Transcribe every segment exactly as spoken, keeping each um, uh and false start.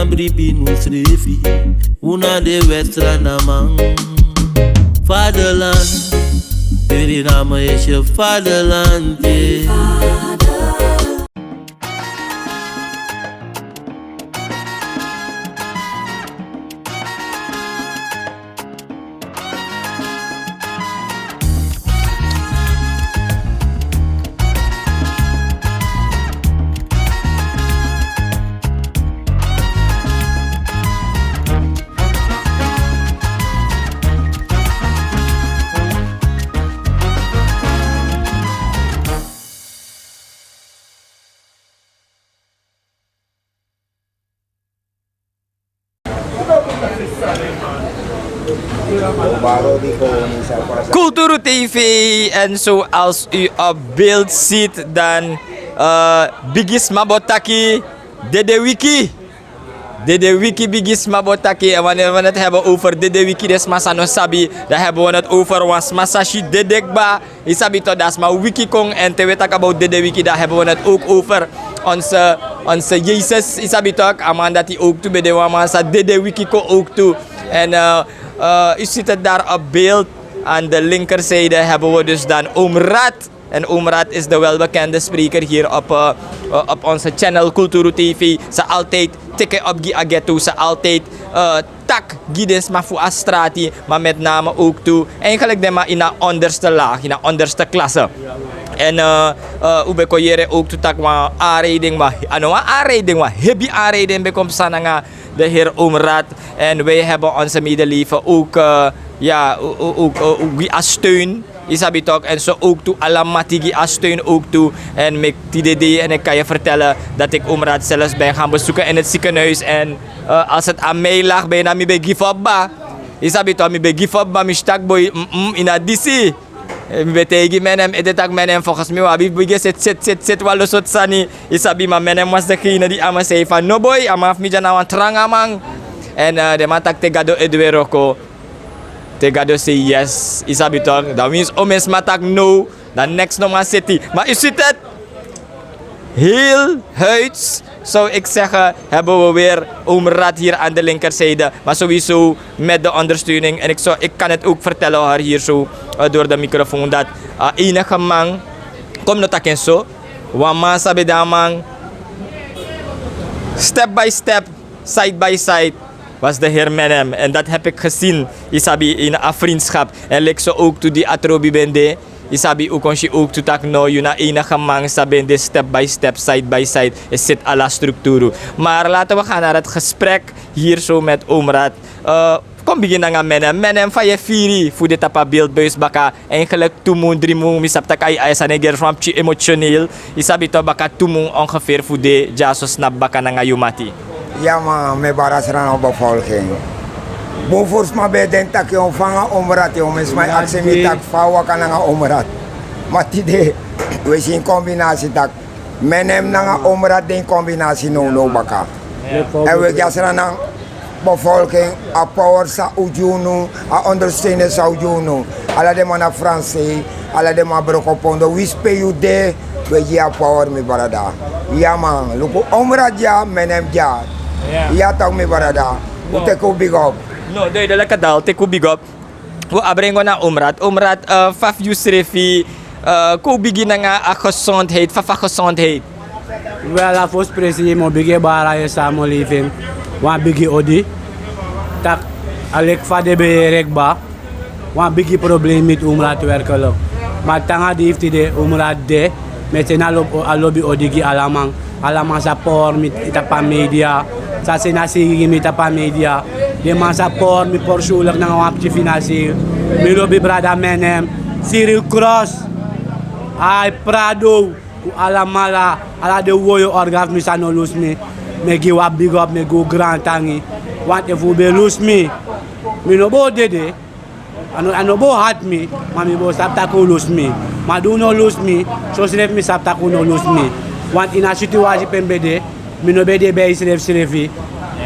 Bribi nu srefi, una de westra na man. Vaderland, Suriname is je vaderland, yeah. Kulturu T V, en zoals u op beeld ziet, dan eh, bigisma bo taki Dede Wiki. Dede Wiki bigisma bo taki. En wanneer we het hebben over Dede Wiki, de sma san no sabi, dan hebben we het over wan sma san si dede kba. Yu sabi toch, dan sma wiki kon, en te we taki about Dede Wiki, dan hebben we het ook over onze, onze Jezus. Yu sabi toch, a man dati ook tu ben de wan man san dede wiki kon ook tu. En eh, eh, u ziet het daar op beeld. Aan de linkerzijde hebben we dus dan Oom Rad. En Oom Rad is de welbekende spreker hier op eh, eh, op onze channel Kulturu T V. San altijd teke op gi a ghetto, san altijd eh, taki gi den sma fu a strati, maar met name ook tu eigenlijk den man in a onderste laag, in a onderste klasse. En eh, eh, u ben kon yere ook tu taki wan aanrijding, maar a no wan aanrijding, wan hebi aanrijding ben kon psa nanga de heer Oom Rad. En wij hebben onze medeleven ook eh, ja, o- o- ook eh, ook gi a steun. Yu sabi toch, en so ook tu ala mati gi a steun ook tu. En meki tide dei, en ik kan je vertellen dat ik Oom Rad zelfs ben gaan bezoeken in het ziekenhuis. En eh, als het aan mij lag, bijna mi ben give up kba. Yu sabi toch, mi ben give up kba, mi si taki boi, mm, mm, ini a disi. Eh, mi ben taigi menem, ete taki menem, volgens mi wi abi bigin seti seti seti seti wan lo sortu sani. Yu sabi, ma menem was degene di a man sei fa no boi, a man fu mi dya na wan tranga man. En eh, den man taki te Gado e du en wroko, te Gado sei yes, yu sabi toch, dan winsi omeni sma taki no, dan neks no man seti. Maar u ziet het, heel huids, zou ik zeggen, hebben we weer Oom Rad hier aan de linkerzijde. Maar sowieso met de ondersteuning. En ik, zou, ik kan het ook vertellen, hoor, hier zo eh, door de microfoon, dat eh, enige man, kom no taki en so, wan man san ben de a man, step by step, side by side, was de heer Menem. En dat heb ik gezien, yu sabi, in a vriendschap. En leki so ook tu di Atrobi ben de, yu sabi, u kon si ook tu taki no, yu na enige man san ben de step by step, side by side, e seti ala structuru. Maar laten we gaan naar het gesprek hier zo met Oom Rad. Eh, kon bigin nanga Menem. Menem, fa yu e firi fu de tapu a beeldbuis baka, eigenlijk tu mun, dri mun, mi sabi taki a e sani e geri fu wan pikin emotioneel. Yu sabi toch, baka tu mun ongeveer fu de dyaso, snapu, baka nanga yu mati. Ya man, mi e bari a Sranan bevolking. Bun furu sma ben e denki taki yu o fanga Oom Rad, yu o, mi sma e aksi mi taki fa a waka nanga Oom Rad. Ma tide, wi e si ini kombinasi taki Menem nanga Oom Rad de ini kombinasi nownow baka. En wi e gi a Sranan bevolking a power san un gi unu, a ondersteuning san un gi unu. Ala den man na Fransei, ala den man Brokopondo, winsi pe yu de, wi e gi yu a power, mi brada. Ya man, luku, Oom Rad dya, Menem dya. Ya. Ya toch, mi brada. Un teki un big up. No, duidelijk, Adal, teki un big up. Wi o abra en go na Oom Rad. Oom Rad, eh, fa fu yu srefi, eh, kon un bigin nanga a gezondheid, fa fu a gezondheid? Wel, a fosi presi mi o bigin e bari a samenleving wan bigi odi. Taki, a leki fa den ben yere kba, wan bigi problem miti Oom Rad werkelijk. Ma tanga di fu tide Oom Rad de, mi e seni a lobi, a lobi odi gi ala man. Ala man sa power mi tapu a media, sa seni a seigi gi mi tapu a media. Den man sa power mi persoonlijk nanga wan pikin financieel. Mi lobi brada Menem, Cyril Cross, ai Prado, ku alamala, ala den woyo organ fu mi san no lusu mi. Mi e gi un wan big up, mi e gi un grantangi. Want efu un ben lusu mi, mi no bo dede. A no, a no bo hati mi, ma mi bo sabi taki un lusu mi. Ma di un no lusu mi, sosrefi mi sabi taki un no lusu mi. Want ini a situasi pe mi ben de, mi no ben de bij srefsrefi.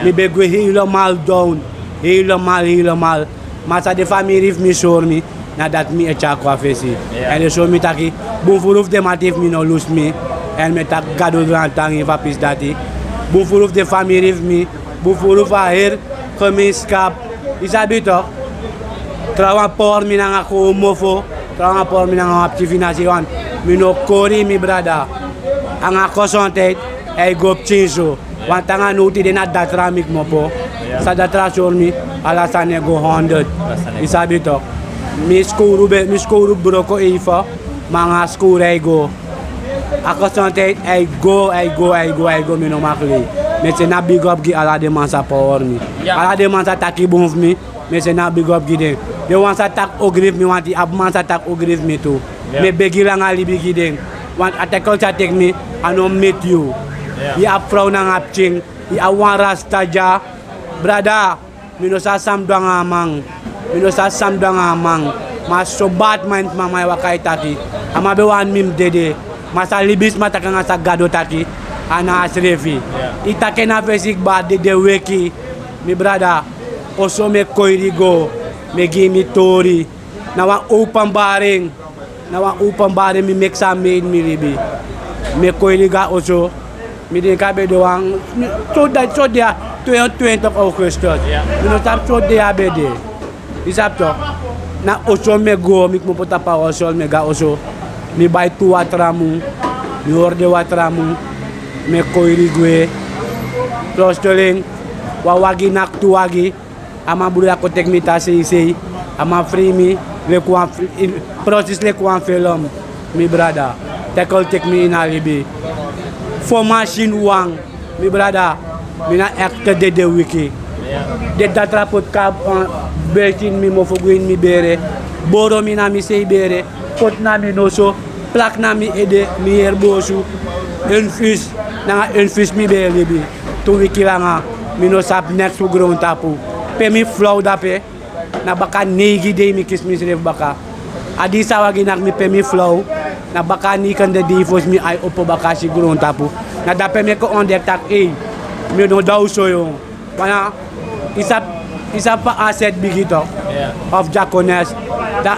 Mi ben gwe helemaal down. Helemaal, helemaal. Ma san den famiri fu mi sori mi, na dati mi e tyari kon na fesi. Ya. Èn den sori mi taki, bun furu fu den mati fu mi no lusu mi. Èn mi e taki Gado grantangi fu a pisi dati. Bun furu fu den famiri fu mi, Bufuru fu a heri gemeenskap. Yu sabi tok. Trawan pori mi nanga kon mofo. Trawan pori mi nanga wan pikin fu yu na sei wan. Mi no kori mi brada. Anga kosonten a e go pikin so. Wan tanga now tide na datra mi kmopo. San datra sori mi, ala sani e go honderd. Yu sabi tok. Mi skowru be mi skowru broko eifen. Ma anga skowru a e go. A kosonten a e go a e go a e go a e go mi no makli. Mi e seni a bigi op gi ala den man sa pawori mi. Ala den man sa taki bun fu mi. Mi e seni a bigi op gi den. Den wan sa taki ogri fu mi wanti abi man sa taki ogri fu mi tu. Mi e begi langa libi gi den. Wanti a teki ol sa teki mi. A no miti yu. Yu abi frow nanga pikin. Yu abi wan rasta dya. Brada. Mi no sabi san mi du nanga a man. Mi no sabi san mi du nanga a man. Ma so bad man fu mama e waka e taki. A man be wani mi mus dede. Ma san libisma taki anga san gado taki. A na a srefi. Yu taki en na fesi kba dede weki. Mi brada. Oso mi e koiri go. Mi e gi yu mi tori. Na wan openbaring. Na wan openbaring mi meki san mi ini mi libi. Mi e koiri go a oso. Mi denki a be de wan so dati so de ya. Twenty twenty augustus. Mi no sabi so de ya be de. Yu sabi tok. Na oso mi e go mi kmopo tapu a oso mi e go a oso. Mi bai tu watramu. Mi hori den watramu. Mi e koiri gwe. Plotseling wan wagi naki tu wagi. A man brudu a kon teki mi tan seisei. A man fri mi. Leki wan fri- prosesi leki wan felon. Mi brada. Teki ol teki mi ini a libi. Fo masin wan. Mi brada. Mi na ekte dede wiki. Den datra poti kaba. Besi ini mi mofo gwe ini mi bere. Boro mi na mi sei bere. Poti na mi noso. Plaki na mi ede mi heri boosu. Enfisi. Nanga enfisi mi be e libi. Tu wiki langa. Mi no sabi neks fu grontapu. Pe mi flow dape. Na baka neigi dei mi kisi misrefi baka. A disi a wagi naki mi pe mi flow. Na baka neigi kande dei fosi mi ai opo baka si grontapu. Na dape mi e kon ondek taki ei. Mi no daw so yon. Wan na yu sabi fa a set bigi tok. Of dyakones. Da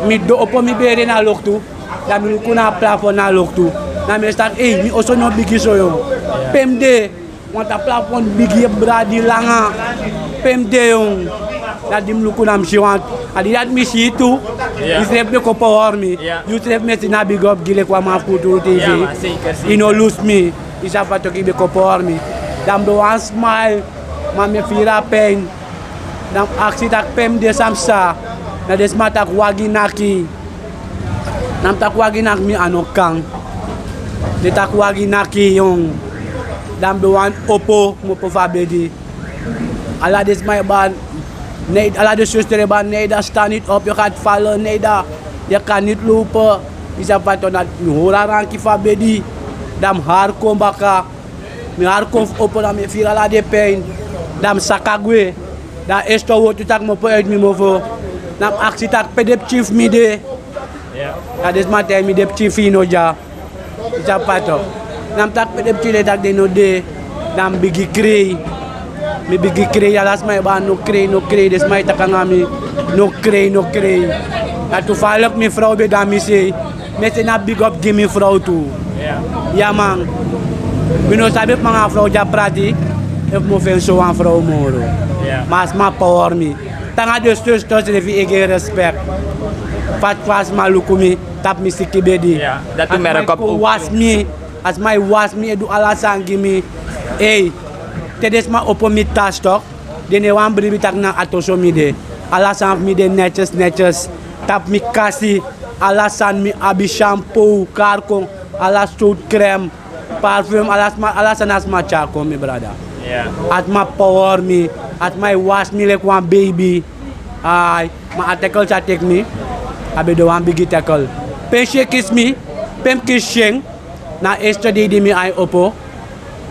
mi do opo mi bere na loktu. Da mi luku na a plafon na loktu. Na mi e start ei mi oso no bigi so yon. Pe mi de. Wantu a plafon bigi e bradi langa. Pe mi de yon. Da di mi luku na mi si wantu a di dati mi si yu tu. Yu srefi mi e kon pawori mi. Yu srefi mi e seni a bigi op gi leki wan man fu kulturu tv. Yu no lusu mi. Yu sabi fa toki yu be kon pori mi. Da mi du wan smail. Ma mi e firi a pen. Da mi aksi tak' pe mi de san mi sa. Na den sma tak' wagi naki. Na mi tak' wagi naki mi a no kan. Den tak' wagi naki yu. Da mi du wan opo mi opo fu a bedi. Ala den sma e ban. Nei ala den sustru e ban nei da sta niti op yu gati falen nei da. Yu kan niti lupe. Yu sabi fa tonati mi hori a ranki fu a bedi. Da mi hari kon baka. Mi hari kon fu opo da mi e firi ala den pein. Da mi saka gwe. Da a esto wortu tak' mi opo uiti mi mofo. Da mi aksi tak' pe den pikin fu mi de. Da den sma taigi mi den pikin fu yu no dya. Yu sabi fa tok. Da mi taki pe den pikin de tak' den no de. Da mi bigi krei. Mi bigi krei ala sma e ban no krei no krei den sma e taki nanga mi. No krei no krei. Na tu fa a leki mi frow ben de na mi sei. Mi e seni a bigi op gi mi frow tu. Ya man. Mi no sabi efu mi nanga a frow dya prati. Efu mi o feni sowan frow moro. Ma a sma pawori mi. Tanga den stori stori srefi e gi en respek. Fati fu a sma luku mi tapu mi siki bedi. A sma e kon wasi mi. A sma e wasi mi e du ala sani gi mi. Ei. Te den sma opo mi tasi tok. Den no e wani bribi tak' na ati oso mi de. Ala sani fu mi de netyes netyes. Tapu mi kasi. Ala sani mi abi shampow karkon. Ala sowtu krem. Parfum ala sma ala sani a sma tyari kon mi brada. A sma pawori mi. A sma e wasi mi leki wan beibi. Ai. Ma a tekel sa teki mi. A ben de wan bigi tekel. Pe en si e kisi mi. Pe mi kisi si en. Na a este dei di mi ai opo.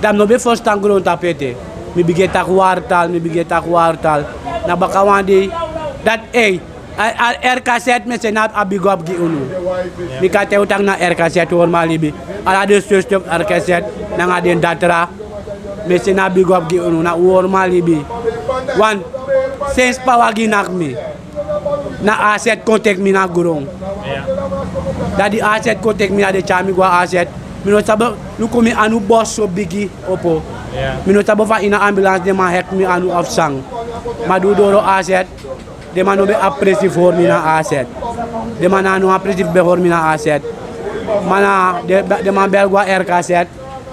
Da mi no ben ferstan grontapu ete. Mi bigin e taki wari tal mi bigin e taki wari tal. Na baka wan dei. Dati ei. A erkaset mi e seni a bigi op gi unu. Mi kan taigi un tak' na erkaset hori mi a libi. Ala den stori stori fu erkaset nanga den datra. Mi e seni a bigi op gi unu na un hori mi a libi. Wan sensi pawagi naki mi. Na a set kon teki mi na gron. Da di a set kon teki mi na den tyari mi go a a set. Mi no sabi luku mi anu bosi so bigi opo. Mi no sabi fa ini a ambulance den man hek mi anu of san. Ma di un doro aset, den man no ben abi presi fu hori mi na aset. Den man na no abi presi fu ben hori mi na aset. Ma na den man bel go a erkaset.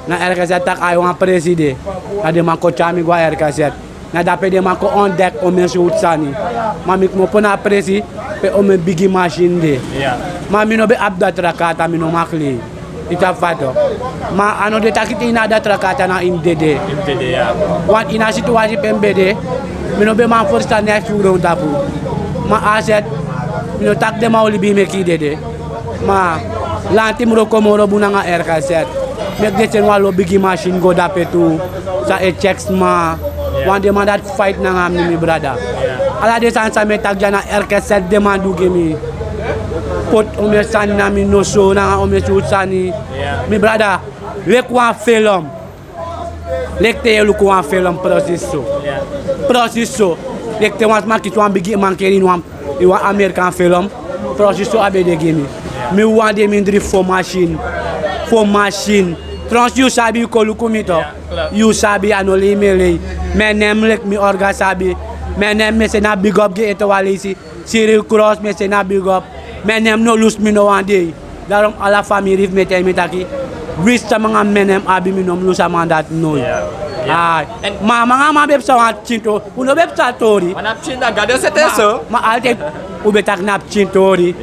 Na erkaset taki ai wan presi de. Na den man kon tyari mi go a erkaset. Na dape den man kon ondek o men sutu sani. Ma mi kmopo na presi pe o men bigi masin de. Ma mi no ben abi datra kata, mi no makli. Ita fato. Ma a no de taki te ini a datra kata na ini dede. Wan ini a situasi pe mi ben de, mi no ben man ferstan neks fu grontapu. Ma aset, mi no taki den man o libi meki dede. Ma lanti mi wroko moro bun nanga erkaset. Meki den seni wan lo bigi masin go dape tu. San e tyeki sma. Wan den man dati faiti nanga mi, mi brada. Ala den sani san mi e taki dya na erkaset den man du gi mi. Poti o men sani na mi noso nanga o men sutu sani. Mi brada, leki wan felom. Leki te yu e luku wan felom, presiso. Presiso. Leki te wan sma kisi wan bigi mankeri ini wan, ini wan Amerikan felom. Presiso a ben de gi mi. Mi wan de mindri fo masin. Fo masin. Tronsi yu sabi, yu kon luku mi to. Yu sabi a no lei mi e lei. Mi en nen leki mi orga sabi. Mi en nen mi e seni a bigi op gi en ete wan leisi. Siri Kros, mi e seni a bigi op. Mi en nen no lusu mi no wan dei. Darom ala famiri fu mi e taigi mi taki, winsi sama nanga mi en nen abi, mi no mu lusu a man dati no. Ai. Ma a man nanga a man ben psa wan pikin tori. Un no ben psa tori. Ma na pikin, na Gado sete so. Ma altijd un ben taki na pikin tori.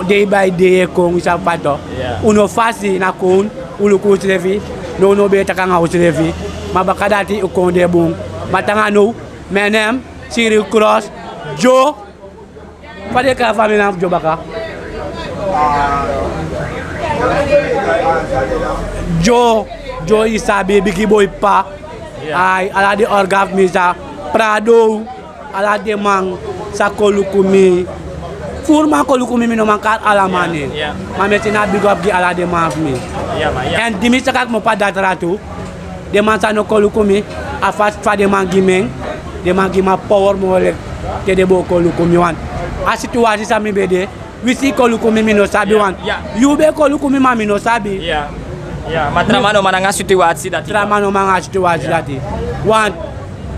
Dei bai dei e kon, yu sabi fa to. Un no fasi na kon, un luku unsrefi. No, un no ben e taki nanga unsrefi. Ma baka dati un kon de bun. Ma te nanga now, mi en nen Siri Kros, Dyo. Fa den e kari a famiri nen fu Dyo baka? Dyo, Dyo, yu sabi, bigi boi p'pa. Ai, ala den orga fu mi sa, Prado, ala den man sa kon luku mi. Furu man kon luku mi, mi no man kari ala man nen. Ma mi e seni a bigi op gi ala den man fu mi. Èn di mi saka kmopo a datra tu, den man sa no kon luku mi, a fasi fa den man gi mi en, den man gi mi a power moro leki te den bo kon luku mi wan. A situasi san mi ben de, winsi yu kon luku mi, mi no sabi wan. Yu ben kon luku mi, ma mi no sabi. Ma tra man no man nanga a situasi dati. Tra man no man nanga a situasi dati. Wan,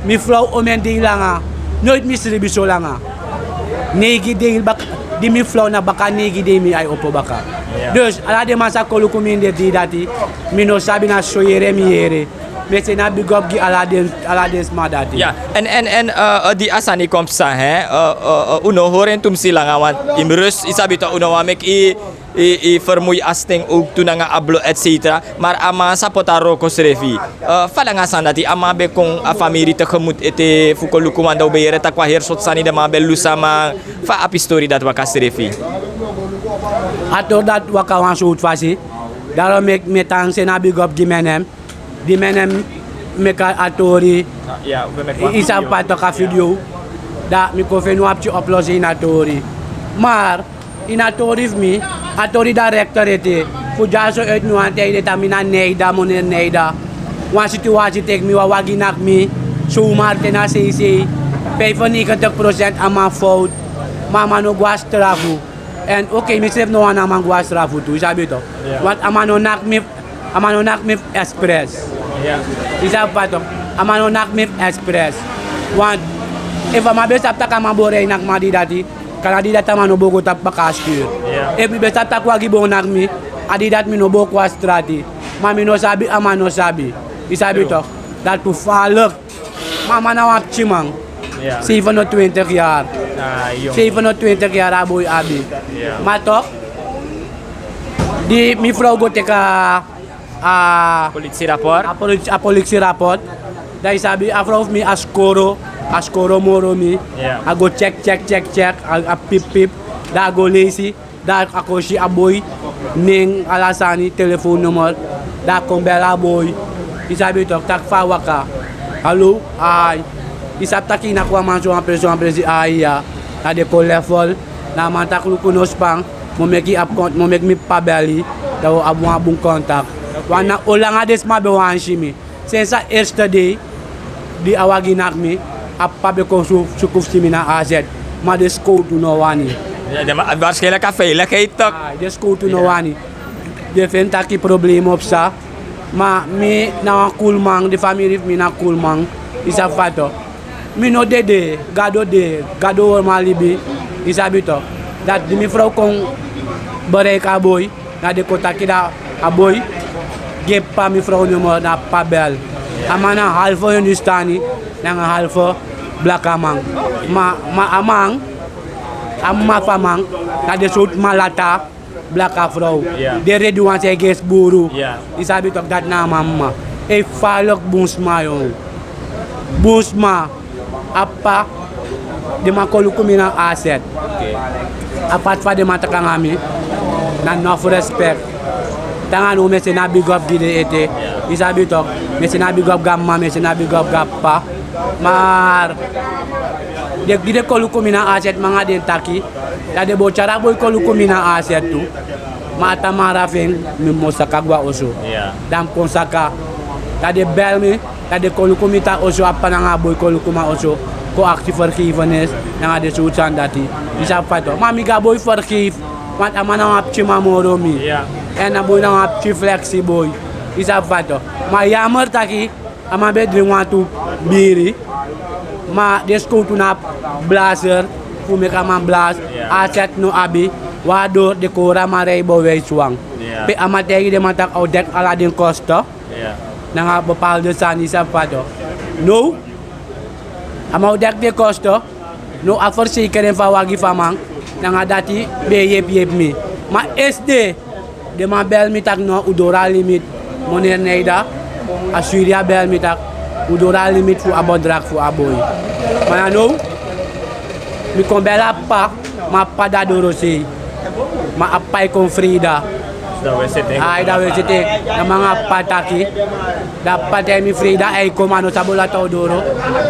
mi frow omen dei langa, noiti mi sribi so langa. Neigi dei baka, di mi frow na baka neigi dei mi ai opo baka. Dus, ala den man sa kon luku mi ini den dei dati, mi no sabi, na so yere mi yere. Mi e seni a bigi op gi ala den, ala den sma dati. Ya, èn, èn, èn, eh, eh, di a sani kon psa, hè, eh, eh, eh, un no hori en tumsi langa, want yu mus rus, yu sabi toch, un no wani meki yu, yu, yu fermui a sten ook tu nanga a blo, et cetera. Maar a man sa poti a wroko srefi. Eh, fa langa a sani dati, a man ben kon a famiri tegemoet ete fu kon luku, want dan un ben yere taki wan heri sortu sani, den man ben lusu a man. Fa a abi stori dati waka srefi? A tori dati waka wan sortu fasi. Daarom meki mi e tan seni a bigi op gi mi en nen. Di mi en nen meki a tori. Yu sabi fa a toki a video. Dan mi kon feni wan pikin oplossing ini a tori. Maar ini a tori fu mi, a tori dati rechter ete. Fu dyaso uit mi wani taigi den taki mi na Neida, meneer Neida. Wan situasi teki mi, wan wagi naki mi. Zomaar te na sei sei. Vijfennegentig procent a man fout. Ma a man no go na strafu. Èn oké, misrefi no wani a man go na strafu tu, yu sabi toch. Want a man no naki mi, a man no naki mi fu expres. Yu sabi fa toch, a man no naki mi fu expres. Want efu a man ben sabi taki a man bo rei naki mi a dei dati, kande a dei dati a man no bo go tapu baka a stuur. Efu mi ben sabi taki wagi bo naki mi, a dei dati mi no bo kon na strati. Ma mi no sabi, a man no sabi. Yu sabi toch, dati tu falek. Ma a man na wan pikin man. Zevenentwintig jaar. Zevenentwintig jaar a boi abi. Ma toch, di mi frow go teki a, a politie rapport. A politie rapport. Dan yu sabi, a frow fu mi a skoro, a skoro moro mi. A go check, check, check, check, a, a pip, pip. Dan a go leisi. Dan a kon si a boi nen, ala sani, telefoonnummer. Dan a kon bel a boi. Yu sabi toch, taki fa a waka. Hallo, ai. Yu sabi taki yu naki wan man so wan presi, wan presi, ai ya. Na den kon level. Na a man taki luku no span. Mi o meki yu abi kont, mi o meki mi p'pa bel yu. Dan wi o abi wan bun kontak. Wan na o langa den sma ben wani si mi. Sensi a eerste dei di a wagi naki mi, a p'pa ben kon su-, suku fu si mi na A Z. Ma den sikowtu no wani. Waarschijnlijk a veiligheid toch? Ah, den sikowtu no wani. Den feni taki problema o psa. Ma mi na wan kulman, di famiri fu mi na kulman. Yu sabi fa tok. Mi no dede, Gado de, Gado hori mi a libi. Yu sabi tok. Dati di mi frow kon bereiki a boi, na den kon taki dati a boi gi en p'pa mi frow numero, na p'pa bel. A man na halfu Hindustani nanga halfu blakaman. Ma, ma a man, a mama fu a man, na den sowtu malata blaka frow. Den redi wan san e gesi buru. Yu sabi tok, dati na a man mama. Ei, falik bun sma, yon. Bun sma. A p'pa, den man kon luku mi na aset. A fasi fa den man taki nanga mi, na nofu respek. Te nanga now mi e seni a bigi op gi den ete. Yu sabi tok. Mi e seni a bigi op gi a mama, mi e seni a bigi op gi a p'pa. Ma den, di den kon luku mi na aset, mi nanga den taki. Dan den bo tyari a boi kon luku mi na aset tu. Ma a tamara fu en, mi mu saka gwe a oso. Dan mi kon saka. Dan den bel mi, dan den kon luku mi te a oso, a p'pa nanga a boi kon luku mi a oso. Kon aksi fergifenis nanga den sowtu sani dati. Yu sabi fa tok. Ma mi gi a boi fergifi. Want a man na wan pikin man moro mi. Èn a boi na wan pikin fleksi boi. Yu sabi fa tok. Ma yammer taki, a man ben dringi wantu biri. Ma den skowtu na blaser fu meki a man blasi. Aset no abi. Waardoor den kori a man rijbewijs wan. Pe a man taigi den man taki a o deki ala den kosten. Nanga bepaalde sani, yu sabi fa tok. Now a man o deki den kosten. Now a ferseikeri en fu a wagi fu a man, nanga dati ben e yepi yepi mi. Ma esde den man bel mi taki no, un doro a limit. Meneer Neida, a swiri a bel mi taki un doro a limit fu a bedrag fu a boi. Ma na now mi kon bel a p'pa, ma a p'pa dati doro sei. Ma a p'pa e kon Frida. Ai, dan we sete. Dan mi nanga a p'pa taki. Dan a p'pa taigi mi Frida a e kon, ma a no sabi on lati a o doro.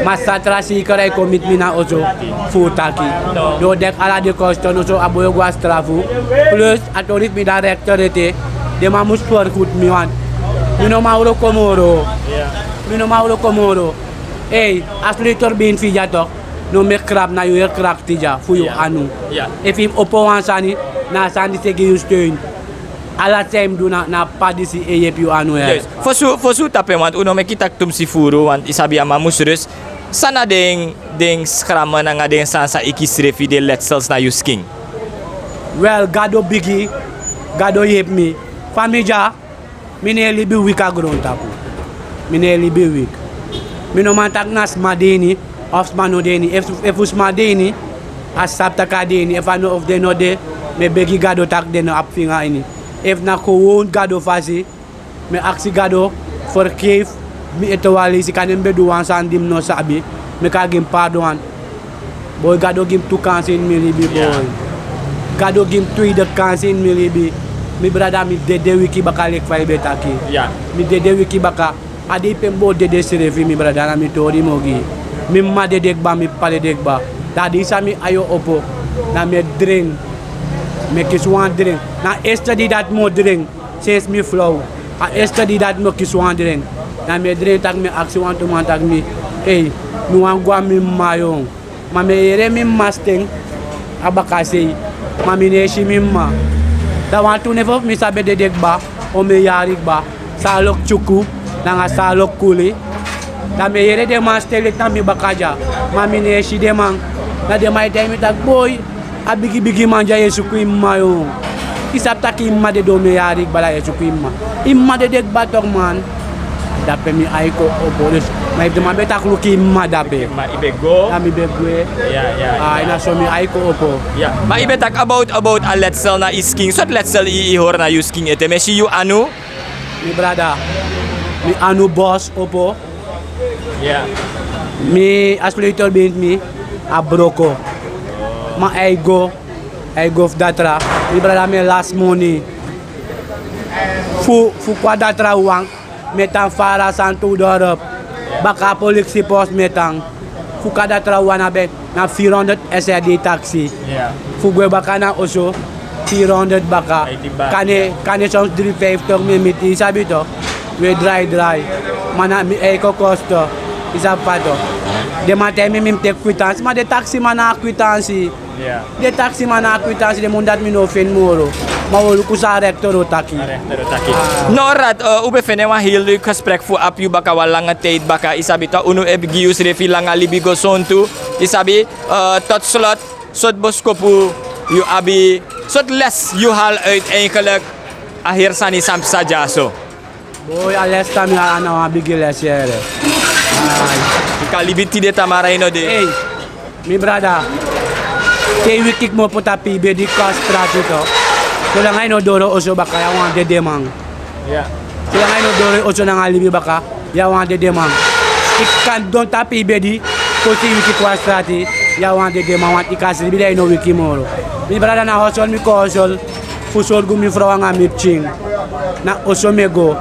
Ma satra seikeri a e kon miti mi na oso fu un taki. Den o deki ala den kosten, noso a boi o go na strafu. Plus a tori fu mi dan rekter ete. Den man mus fergutu mi, want mi no man wroko moro. Mi no man wroko moro. Ei, a sleutelbeen fu yu dya tok. No meki krab, na yu heri krakti dya fu yu anu. Efu yu mus opo wan sani, na a sani disi e gi yu steun. Ala san yu mus du na, na a p'pa disi e yepi yu anu heri. Fosi, fosi un tapu en, want un no meki taki tumsi furu, want yu sabi a man mus rus. San na den, den schrammen nanga den sani san e kisi srefi, den letsels na yu skin? Wel, Gado bigi, Gado yepi mi. Fa mi dya, mi no e libi wiki a grontapu. Mi no e libi wiki. Mi no man taki na sma de ini, of sma no de ini. Efu, efu sma de ini, a sabi taki a de ini. Efu a no, efu den no de, mi e begi Gado taki den no abi finga ini. Efu na gewoon Gado fasi, mi e aksi Gado fergeef mi ete wan leisi, kande mi ben du wan sani di mi no sabi, meki a gi mi pardon. Boi, Gado gi mi tu kansi ini mi libi, boi. Gado gi mi tu ede kansi ini mi libi. Mi brada, mi dede wiki baka, leki fa yu ben taki. Mi dede wiki baka. A dei pe mi bo dede srefi, mi brada, na mi tori mi o gi. Mi mama dede kba, mi p'pa dede kba. Dan a dei san mi ain o opo, dan mi e dren. Mi e kisi wan dren. Na a eerste dei dati mi o dren. Sensi mi flow. A eerste dei dati mi o kisi wan dren. Dan mi e dren, taki mi e aksi wantu man taki mi, ei, mi wani go na mi mama, yon. Ma mi e yere mi mama sten a bakasei. Ma mi no e si mi mama. Dan wantu nefi fu mi san ben dede kba, omen yari kba, Salo Tyuku nanga Salo Kuli. Dan mi e yere den man sten leti na mi baka dya. Ma mi no e si den man. Dan den man e taigi mi taki, boi, a bigi bigi man dya, yu e suku yu mama, yon. Yu sabi taki yu mama dede omen yari kba, dan yu e suku yu mama. Yu mama dede kba tok, man. Dape mi ain kon opo. Dus, ma efu den man ben taki luku yu mama dape, dan mi ben gwe. Ai, na so mi ain kon opo. Ma yu ben taki about, about a letsel na yu skin. Sortu letsel yu, yu hori na yu skin ete? Mi e si yu anu. Mi brada, mi anu bosi opo. Mi, a sleutelbeen fu mi a broko. Ma a e go, a e go fu datra. Mi brada, mi e lasi moni. Fu, fu kon a datra wan, mi e tan fara Santu Dorp. Baka a polisi post mi e tan. Fu kon a datra wan, na ben, na vierhonderd S R D taxi. Fu gwe baka na oso, vierhonderd baka. Kande, kande soms drie vijftig mi e miti, yu sabi tok. We drai drai. Ma na mi eigen kosten. Yu sabi fa tok. Den man taigi mi mi mus teki kwitansi, ma den taksiman no abi kwitansi. Den taksiman no abi kwitansi, den mun dati mi no o feni moro. Ma wi o luku san a rechter o taki. No, Rad, eh, un ben feni wan heel leuk gesprek fu abi yu baka wan langa tijd baka. Yu sabi, tok, unu e gi yusrefi langa libi go sontu. Yu sabi, eh, tot slot, sortu boskopu yu abi, sortu les yu haal uit eigenlijk a heri sani san psa dyaso. Boi, a les san mi haal na wan bigi les yere. Ai. Bika libi tide, tamara yu no de. Ei, mi brada. Te yu wiki kmopo tapu yu bedi kon a strati, tok. Solanga yu no doro oso baka, yu a wan dedeman. Ya. Solanga yu no doro oso nanga libi baka, yu a wan dedeman. Yu kan sidon tapu yu bedi, fosi yu wiki kon a strati, yu a wan dedeman, want yu kan sribi, dan yu no wiki moro. Mi brada, na hosel mi kon hosel fu sorgu mi frow anga mi pikin. Na oso mi e go.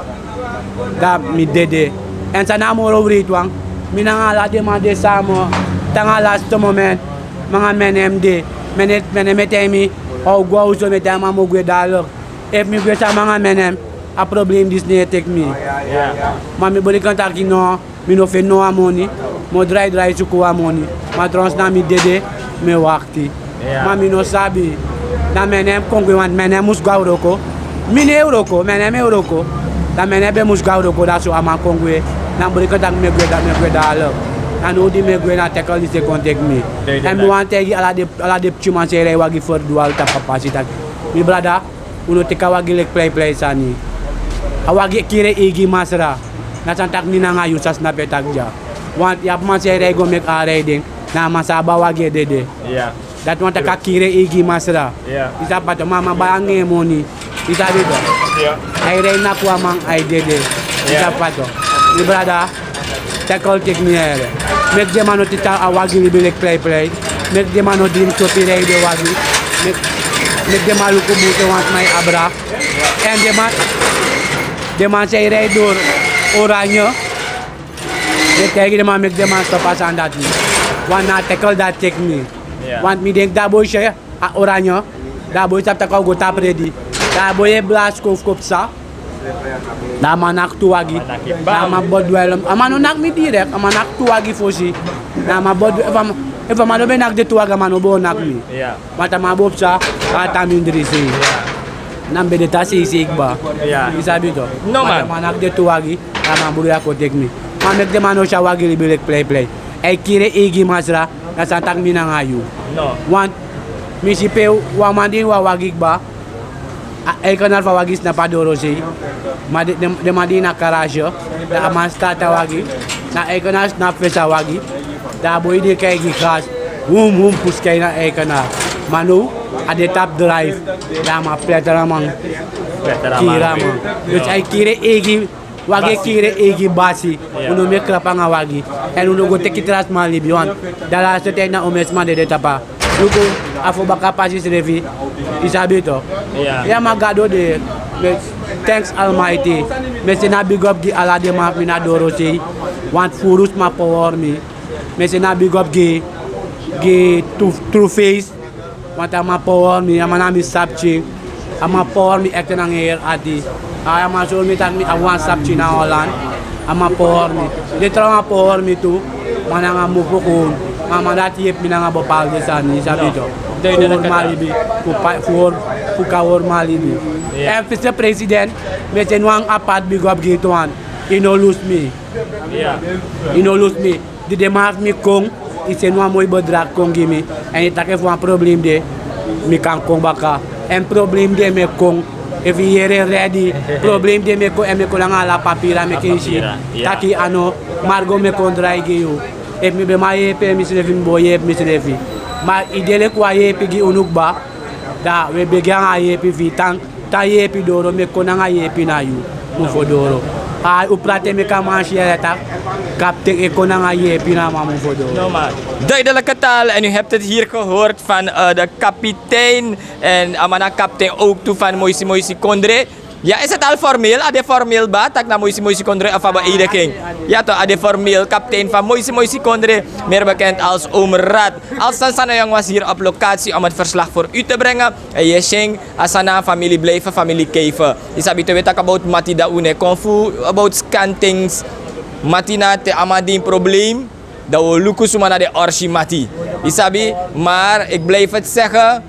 Dan mi dede. Èn san na a moro wreiti wan, mi nanga ala den man de sama, te nanga a laste moment, mi nanga Menem de. Menem, Menem e taigi mi, a o go a oso, mi e taigi en, ma mi o gwe dadilik. Efu mi gwe sama nanga Menem, a problem disi no e teki mi. Ma mi boli kon taki no, mi no feni no wan moni, mi o drai drai suku wan moni. Ma trouwens na mi dede, mi e wakti. Ma mi no sabi. Dan Menem kon gwe, want Menem mus go a wroko. Mi no e wroko, Menem e wroko. Dan Menem ben mus go a wroko, dan so a man kon gwe. Dan mi boli kon taki mi e gwe, dan mi e gwe dadilik. Dan now di mi e gwe, na Tekel disi e kon teki mi. Èn mi wani taigi ala den, ala den pikinman san e rei wagi ferdwal tapu a pasi taki, mi brada, un no teki a wagi leki pleiplei sani. A wagi e kiri en eigi masra. Na san taki mi nanga yu sa snapu e taki dya. Want yu abi man san e rei go meki a rei den. Na a man san abi a wagi e dede. Dati wani taki a kiri en eigi masra. Yu sabi, pato, ma a man bai anga en moni. Yu sabi, tok. A e rei naki wan man, a e dede. Yu sabi, pato. Mi brada, Tekel teki mi yere. Meki den man no teki a wagi libi leki pleiplei. Meki den man no dringi sopi rei den wagi. Meki, meki den man luku bun te wan sma e abra. Èn den man, den man san e rei doro Oranje, mi e taigi den man meki den man stop a sani dati. Want na Tekel dati teki mi. Want mi denki dan a boi si a Oranje, dan a boi sabi taki a o go tapu redi. Dan a boi e blasi kon fu kon psa. Dan a man naki tu wagi. Dan a man bo dwelem. A man no naki mi direct, a man naki tu wagi fosi. Dan a man bo dwelem, efu a man, efu a man no ben naki den tu wagi, a man no bo naki mi. Want a man bo psa, a tan mindri sei. Na mi ben de tan seisei kba. Yu sabi, tok. No, want a man naki den tu wagi, dan a man bun ya kon teki mi. Ma meki den man no si a wagi libi leki pleiplei. A e kiri en eigi masra, na san taki mi nanga yu. Want mi si pe wan man dini wan wagi kba, a eigenaar fu a wagi snapu a dorosei. Ma den, den, den man dini na karage, dan a man start a wagi. Na eigenaar snapu fesi a wagi. Dan a boi de kai gi gas. Wum, wum, pusu kai na eigenaar. Ma now, a de tapu drive. Dan a man pletter a man. Kiri a man. Dus a e kiri en eigi Wagi e kiri en eigi basi. Un no meki krap nanga wagi. Èn un no go teki tra sma libi, want dan laste ten na omen sma dede tapu a. Luku, a fu baka pasi srefi. Yu sabi, tok. Ya, ma Gado de. Thanks Almighty. Mi e seni big up gi ala den man fu mi na dorosei. Want furu sma power mi. Mi e seni big up gi, gi Two, Two Face. Want a man power mi, a man na mi sapikin. A man power mi ekte nanga en heri ati. A man sori mi taki mi abi wan sapikin na Holland. A man power mi. Den trawan power mi tu. Ma nanga mofu kon. Ma a man dati yepi mi nanga bepaalde sani, yu sabi, tok. Fu hori mi a libi. Fu pa, fu hori, fu kan hori mi a libi. Èn vicepresident, mi e seni wan apart big up gi tu, want yu no lusu mi. Yu no lusu mi. Di den man fu mi kon, yu seni wan moi bedrag kon gi mi. Èn yu taki efu wan problem de, mi kan kon baka. Èn problem de mi e kon. Efu yu yere redi, problem de mi e kon, èn mi e kon nanga ala papira meki yu si. Taki a no, Margo mi e kon drai gi yu. Efu mi ben man yepi misrefi, mi bo yepi misrefi. Ma yu de leki wan yepi gi unu kba. Dan wi e begi nanga yepi fi yu tan. Tan yepi doro, mi e kon nanga yepi na yu. Mofo doro. Ai, un prati meki a man si yere taki kapten e kon nanga yepi na a man, mofo doro. Duidelijke taal, en u hebt het hier gehoord van, eh, de kapitein en a man na kaptein ook toe van Moisi Moisi Kondre. Ja, is het al formeel? A de formeel, ba, taki na Moisi Moisi Kondre of a beëdiging? Ja toch, a de formeel, kaptein van Moisi Moisi Kondre, meer bekend als Oom Rad. Alstan Sanayong was hier op locatie om het verslag voor u te brengen. En yu e si en, a Sana family blijven family keiven. Yu sabi te wi e taki about mati, dan wi no e kon fu about scantings. Mati na te a man de ini probleem, dan wi o luku suma na den orsi mati. Yu sabi, maar ik blijf het zeggen,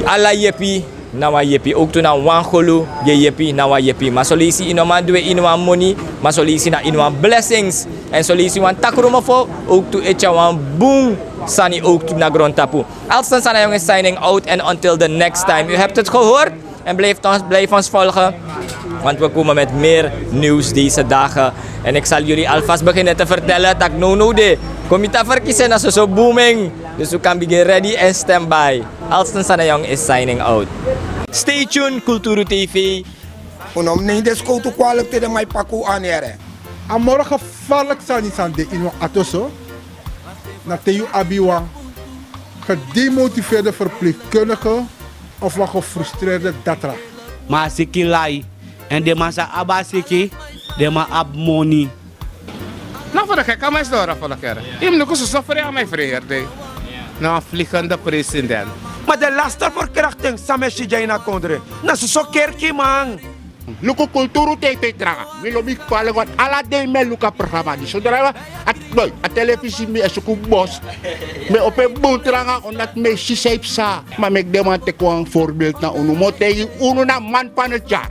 ala yepi Na wan yepi, owktu na wan golu yu e yepi, na wan yepi. Ma soleisi yu no man du en ini wan moni, ma soleisi na ini wan blessings. Èn soleisi wan takru mofo owktu e tyari wan bun sani owktu na grontapu. Alstan Sanayong is signing out, and until the next time, u hebt het gehoord. En blijf ons, blijf ons volgen, want we komen met meer nieuws deze dagen. En ik zal jullie alvast beginnen te vertellen dat ik no no de comita verkiezen als zo booming. Dus u kan begin ready en stand by. Alston Sanayong is signing out. Stay tuned, Kulturu T V. Un no mus neem den skowtu kwalik te den man e paki un anere. A moro gevaarlijk sani san de ini wan ato so, na te yu abi wan gedemotiveerde verpleegkundige of wan gefrustreerde datra. Ma a siki lai, èn den man sa abi a siki, den man abi moni. Na fu de keki a man e sidon rafu na kere. Yu mus luku soso frei a man e frei heri dei. Na wan vliegende president. Ma den laster verkrachting san mi e si dya ini a kondre, na soso kerkiman. Luku Kulturu T V tranga. Mi lobi kwalik want ala dei mi e luku a programa disi. Sodra a, a telefisi mi e suku bos, mi e opo en bun tranga omdat mi e si san yu psa. Ma meki den man teki wan voorbeeld na unu. Mi o taigi unu na man van het jaar.